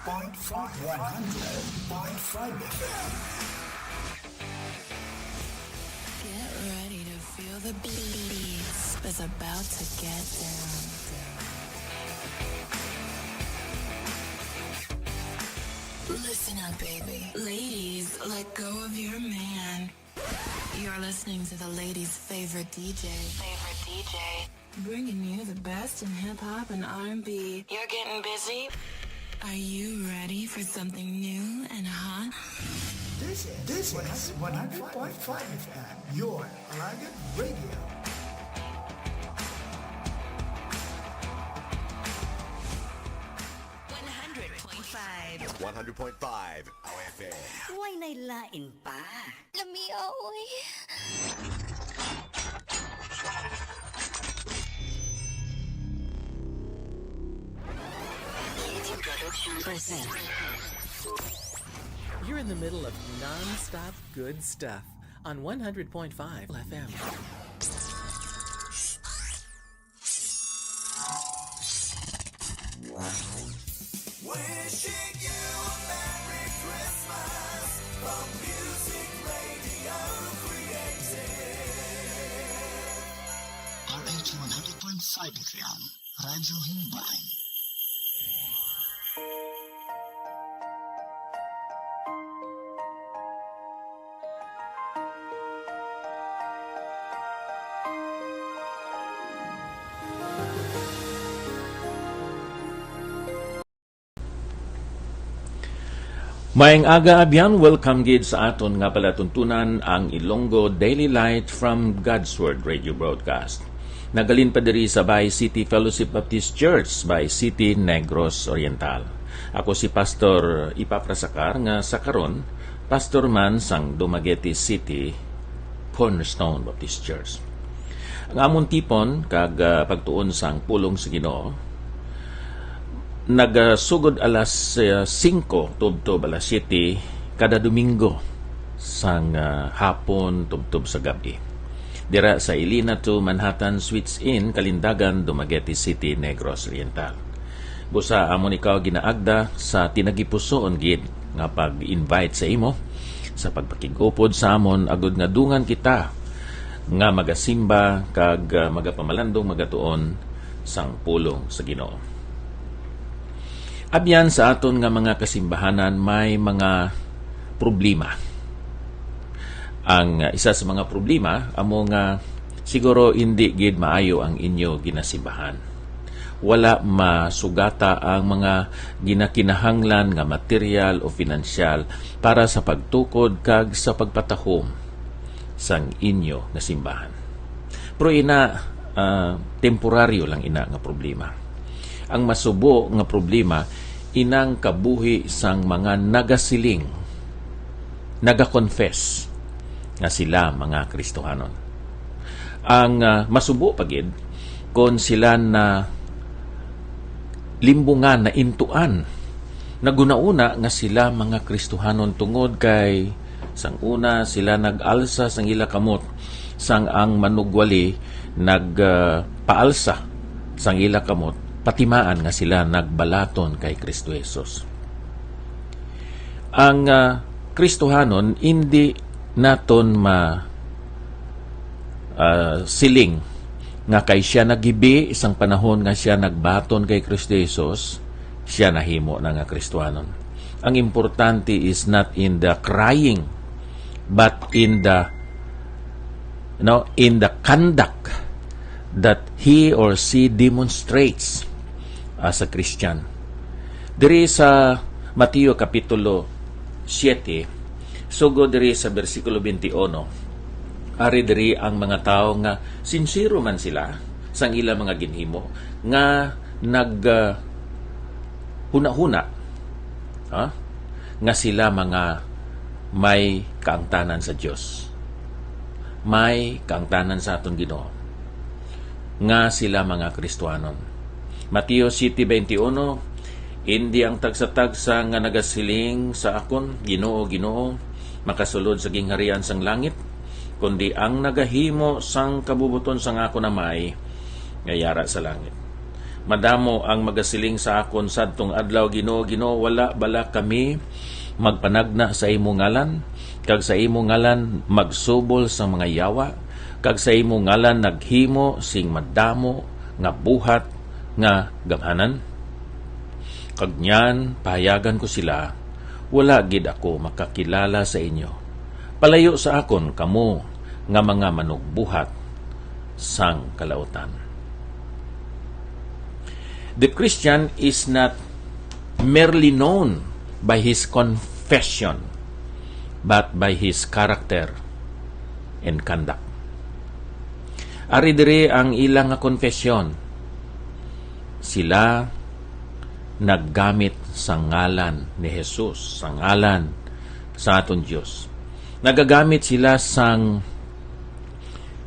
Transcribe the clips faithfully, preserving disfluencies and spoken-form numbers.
Point five, one hundred point five F M. Get ready to feel the beats that's about to get down. Listen up, baby. Ladies, let go of your man. You're listening to the ladies' favorite D J. Favorite D J. Bringing you the best in hip hop and R and B. You're getting busy? Are you ready for something new and hot? This is, this is one hundred point five F M, your Lagan Radio. One hundred point five. One hundred point five O F M. Way nay lain pa. Lamia, oy. You're in the middle of non-stop good stuff on one hundred point five F M. Wishing you a Merry Christmas from Music Radio Creative. R H one hundred point five F M, Radyo Himbay. Maayong aga, abyan. Welcome gid sa aton nga palatuntunan, ang Ilonggo Daily Light from God's Word Radio Broadcast. Naghalin pa diri sa Bay City Fellowship Baptist Church, Bay City, Negros Oriental. Ako si Pastor Ipafras Acar, nga sa karon, pastor man sang Dumaguete City Cornerstone Baptist Church. Ang amon tipon kag, ah, pagtuon sang pulong sa Ginoo nagasugod alas, ah, singko tubtob alas siyete kada Domingo sang, ah, hapon tubtob sa gab-i, dira sa Ilina Two Manhattan Suites Inn, Kalindagan, Dumaguete City, Negros Oriental. Busa, amon ikaw ginaagda sa tinagipusoon gid nga pag-invite sa imo sa pagpakig-upod sa amon, agud nga dungan kita nga magasimba kag, ah, magapamalandong magatuon sang pulong sa Ginoo. Abyan, sa aton nga mga kasimbahanan may mga problema. Ang, ah, isa sa mga problema amo nga siguro hindi gid maayo ang inyo ginasimbahan. Wala masugata ang mga ginakinahanglan nga material o pinansyal para sa pagtukod kag sa pagpatahom sang inyo nga simbahan. Pero ina, ah, temporaryo lang ina nga problema. Ang masubo nga problema, inang kabuhi sang mga nagasiling, nagakonfess nga sila mga Kristohanon. Ang, ah, masubo pa gid, kon sila na limbungan, naintuan, naghunahuna nga sila mga Kristohanon tungod kay sang una sila nag-alsa sang ila kamot, sang ang manugwali nag, ah, paalsa sang ila kamot, patimaan nga sila nagbalaton kay Kristo Jesus. Ang, ah, Kristohanon indi naton ma, ah, siling nga kay sia naghibi sang panahon nga sia nagbaton kay Kristo Jesus, sia nahimo na nga Kristohanon. Ang importante is not in the crying, but in the, no, in the conduct that he or she demonstrates as a Christian. Diri sa Mateo Kapitulo siete, sugod diri sa bersikulo twenty-one, ari diri ang mga tawo nga sinsero man sila sang ila mga ginhimo, nga nag, ah, hunahuna, ha? Nga sila mga may kaangtanan sa Dios, may kaangtanan sa aton Ginoo, nga sila mga Kristohanon. Mateo siete veintiuno, "Indi ang tagsa-tagsa nga nagasiling sa akon, 'Ginoo, Ginoo,' makasulod sa gingharian sang langit, kundi ang nagahimo sang kabubuton sang akon Amay nga yara sa langit." Madamo ang magasiling sa akon sadtong adlaw, 'Ginoo, Ginoo, wala bala kami magpanagna sa imo ngalan, kag sa imo ngalan magsubol sa mga yawa, kag sa imo ngalan naghimo sing madamo nga buhat nga gamhanan?' Kag niyan pahayagan ko sila, 'Wala gid ako makakilala sa inyo. Palayo sa akon, kamo nga mga manugbuhat sang kalautan.'" The Christian is not merely known by his confession, but by his character and conduct. Ari diri ang ila nga confession. Sila naggamit sa ngalan ni Jesus, sa ngalan sa aton Dios. Nagagamit sila sang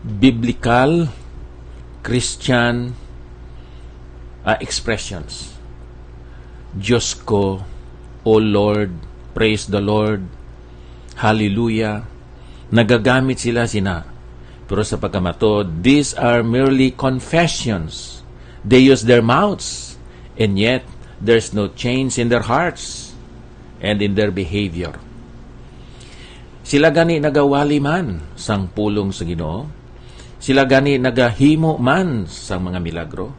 biblical Christian, ah, expressions. "Dios ko, O Lord, praise the Lord, hallelujah." Nagagamit sila sina. Pero sa pagkamatuod, these are merely confessions. They use their mouths, and yet there's no change in their hearts and in their behavior. Sila gani nagawali man sang pulong sa Ginoo. Sila gani nagahimo man sang mga milagro.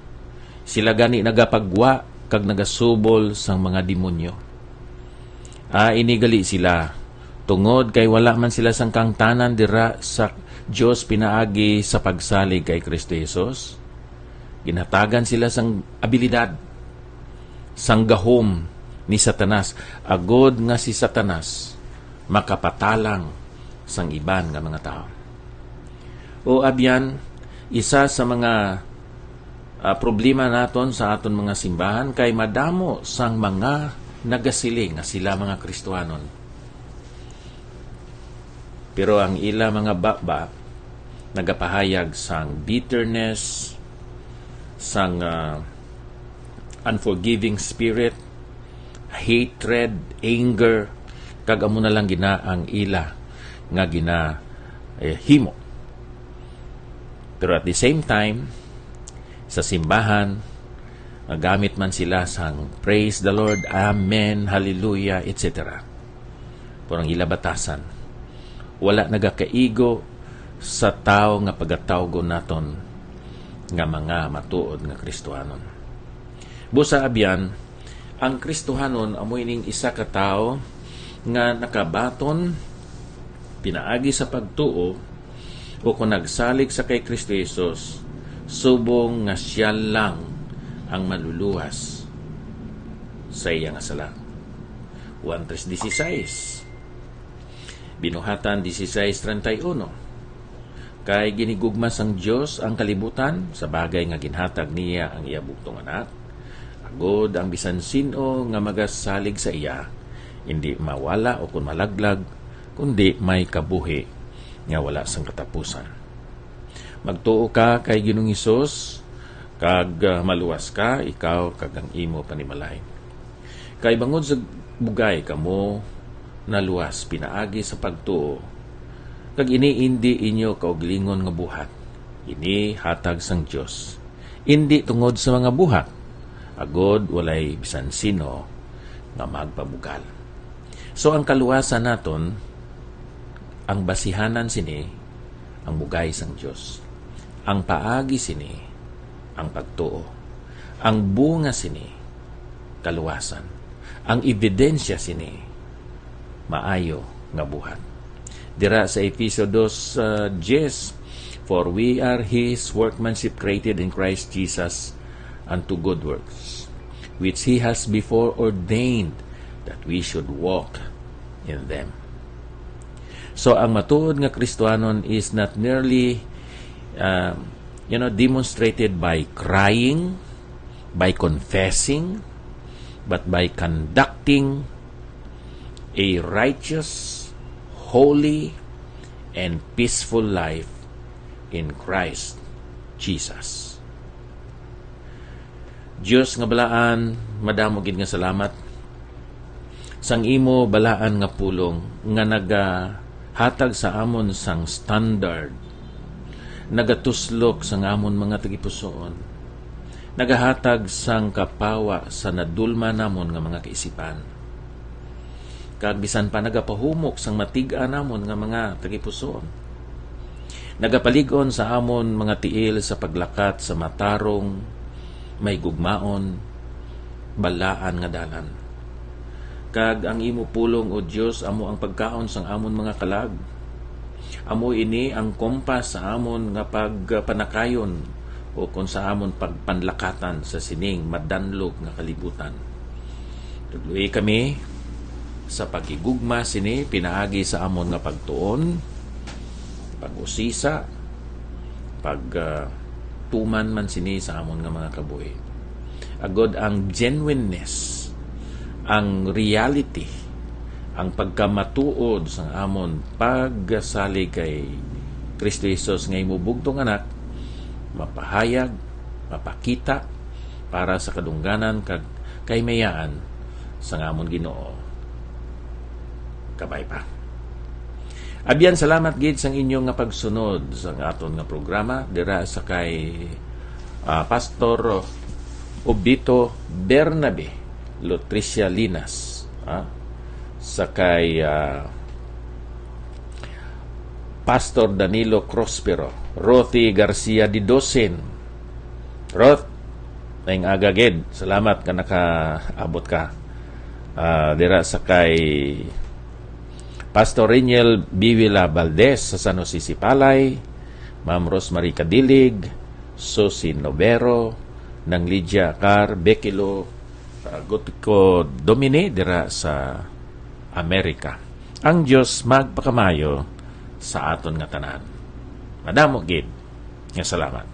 Sila gani nagapagwa kag nagasubol sang mga demonyo. Ah, ini gali sila, tungod kay wala man sila sang kahangtanan dira sa Dios pinaagi sa pagsalig kay Cristo Jesus. Ginhatagan sila sang abilidad, sang gahom ni Satanas, agod nga si Satanas makapatalang sang iban nga mga tawo. O abyan, isa sa mga, ah, problema naton sa aton mga simbahan kay madamo sang mga nagasiling nga sila mga Kristiyanon. Pero ang ila mga baba nagapahayag sang bitterness, sang, ah, unforgiving spirit, hatred, anger, kag amo na lang gina ang ila nga gina, eh, himo. Pero at the same time, sa simbahan, nagamit man sila sang "Praise the Lord, Amen, Hallelujah," et cetera. Pero ang ila batasan, wala nagakaigo sa tawo nga pagatawgon naton nga mga matuod nga Kristohanon. Busa abyan, ang Kristohanon amo ining isa ka tawo nga nakabaton pinaagi sa pagtuo o kon nagsalig sa kay Kristo Jesus, subong nga sia lang ang maluluwas sa iya nga sala. Juan tres dieciséis, Binuhatan dieciséis treinta y uno. Kay ginhigugma sang Dios ang kalibutan sa bagay nga ginhatag niya ang iya bugtong Anak, agod ang bisan sin-o nga magasalig sa iya indi mawala o kon malaglag, kundi may kabuhi nga wala sang katapusan. Magtuo ka kay Ginoong Hesus, kag, ah, maluwas ka, ikaw kag ang imo panimalay. Kay bangod sa bugay kamo naluwas pinaagi sa pagtuo, kag ini indi inyo kaugalingon nga buhat, ini hatag sang Dios, indi tungod sa mga buhat, agod walay bisan sino nga magpabugal. So, ang kaluwasan naton, ang basihanan sini, ang bugay sang Dios. Ang paagi sini, ang pagtuo. Ang bunga sini, kaluwasan. Ang ebidensya sini, maayo nga buhat. Dira sa Efeso dos, uh, diyes, "For we are His workmanship, created in Christ Jesus unto good works, which He has before ordained that we should walk in them." So, ang matuod nga Kristohanon is not merely, uh, you know, demonstrated by crying, by confessing, but by conducting a righteous, holy, and peaceful life in Christ Jesus. Dios nga balaan, madamo gid nga salamat sang imo balaan nga pulong nga nagahatag sa amon sang standard, nagatuslok sang amon mga tagipusoon, Nagahatag sang kapawa sa nadulma namon nga mga kaisipan, kag bisan pa nagapahumok sang matig-a namon nga mga tagipusoon. Nagapalig-on sa amon mga tiil sa paglakat sa matarong, mahigugmaon, balaan nga dalan. Kag ang imo pulong, O Dios, amo ang pagkaon sang amon mga kalag. Amo ini ang kompas sa amon nga pagpanakayon, o kon sa amon pagpanlakatan sa sining madanlog nga kalibutan. Tudloi kami sa paghigugma sini pinaagi sa amon nga pagtuon, pag-usisa, pag, ah, tuman man sini sa amon nga mga kabuhi. Agod ang genuineness, ang reality, ang pagkamatuod sang amon pagsalig kay Kristo Jesus nga imo bugtong Anak, mapahayag, mapakita para sa kadungganan kag kahimayaan sang amon Ginoo. Kabay pa. Abyan, salamat gid sang inyo nga pagsunod sang aton nga programa dira sa kay, ah, Pastor Obito Bernabe Lotricia Linas, ah, sa kay, ah, Pastor Danilo Crospero, Rothy Garcia Didosin. Roth, maayong aga gid. Salamat nga nakaabot ka. Ah, dira sa kay Pastor Reniel Biwila Valdez sa San Jose Sipalay, Ma'am Rosemary Cadilig, Susie Novero, Nang Lydia Car, Becky Lou, ah, Gutko Domini dira sa Amerika. Ang Dios magpakamayo sa aton nga tanan. Madamo gid nga salamat.